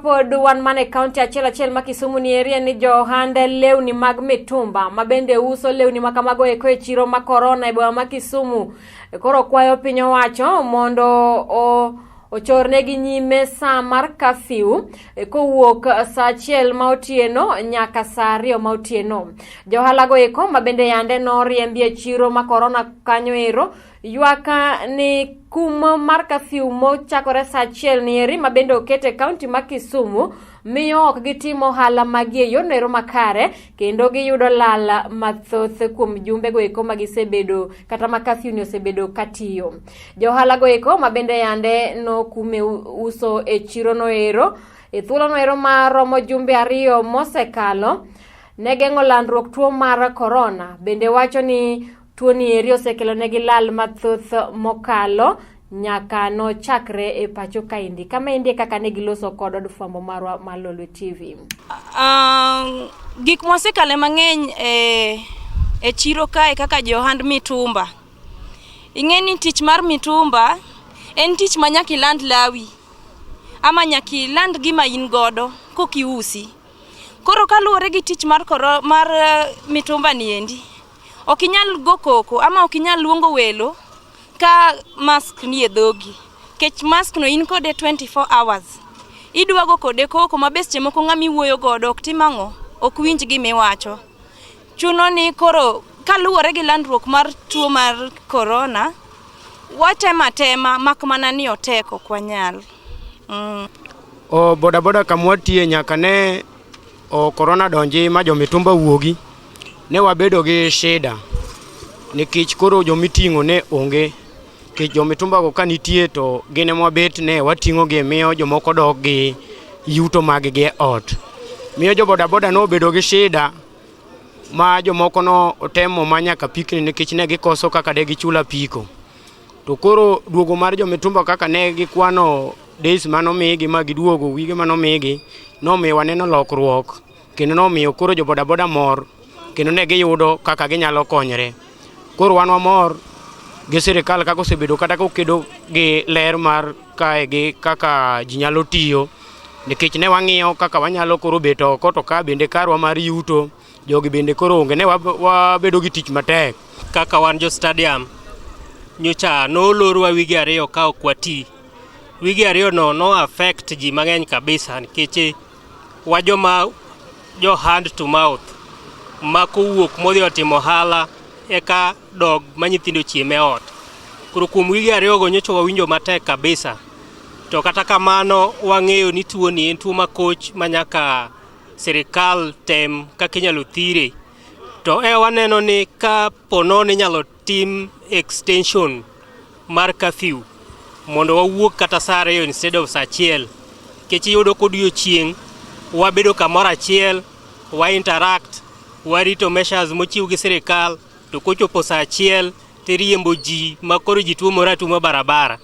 Pod wan mana e kaunti achiel achiel ma Kisumu ni eri ni jo ohand lewni mag mitumba ma bende uso lewni ma kamago eko e chiro ma Corona e boma ma Kisumu koro kwayo piny owacho mondo o ochornegi nyime saa mar curfew kowuok saa 1 ma otieno nyaka saa 2 ma otieno. Johala go eko ma bende yande noriembi e chiro ma Corona kanyo ero ywak ni kum mar curfew mochakore saa 1 ni eri ma bende oket e kaunti ma Kisumu miyo ok gitim ohala magi e yorno ero makare kendo giyudo lal mathoth kuom jumbe go eko ma gisebedo kata ma curfew ni osebedo katiyo. Johala go eko ma bende yande nokume uso e chiro no ero e thuolo no ero maromo jumbe 2 mosekalo ne geng'o landruok tuo mar corona bende wacho ni tuo ni eri osekelo negi lal mathoth mokalo nyaka nochakre e pacho kaendi. Kama endi e kaka ne giloso kod od fwambo marwa mar Lolwe TV. Gik mwasekale mang'eny e chiro kae kaka jo ohand mitumba. Ing'e ni tich mar mitumba en tich ma nyaka iland lawi ama nyaka iland gima in godo kokiusi. Koro kaluwore gi tich mar, koro, mar mitumba ni endi, ok inyal go koko ama ok inyal luongo welo ka mask ni e dhogi. Nikech mask no in kode 24 hours. Idwa go kode koko ma be seche moko ng'ama iwuoyo godo ok tim ang'o? Ok winj gimiwacho. Chuno ni koro kaluwore gi landruok mar tuo mar corona, watemo atema mak mana ni otek ok wanyal. O bodaboda kamwatiye nyaka ne o corona donji ma jomitumba wuogi, ne wabedo gi shida nikech koro jomiting'o ne onge. Nikech jomitumba go ka nitie to gin ema wabet ne wating'o gi miyo jomoko dok gi yuto mag gi e ot. Miyo jo bodaboda nobedo gi shida ma jomoko no otemo ma nyaka pikni nikech ne gikoso kaka de gichul apiko. To koro duogo mar jomitumba kaka ne gikwano days manomigi ma giduogo wige manomigi nomiyo waneno lokruok kendo nomiyo koro jo bodaboda mor kendo ne giyudo kaka ginyalo konyre. Koro wan wamor gi sirikal kaka osebedo kata kokedo gi ler mar kae gi kaka ji nyalo tiyo nikech ne wang'iyo kaka wanyalo koro bet oko to ka bende karwa mar yuto jogi bende koro onge ne wabedo gi tich matek. Kaka wan jo stadium nyocha nolorwa wige 2 ka ok wati. Wige 2 no no affect ji mang'eny kabisa nikech wa joma jo hand to mouth ma kowuok modhi otimo ohala eka dog ma nyithindo chiem e ot. Koro kuom wige 2 go nyocha wawinjo matek kabisa. To kata kamano wang'eyo ni tuo ni en tuo makoch ma nyaka sirikal tem kaka inyalo thire. To e waneno ni ka pono ni inyalo tim extension mar curfew mondo wawuog kata saa 2 instead of saa 1 nikech iyudo kodiochieng' wabedo kamoro achiel, wa interact, warito measures mochiw gi sirikal to kochopo saa 1 tiriembo ji ma koro ji tuomore atuoma barabara.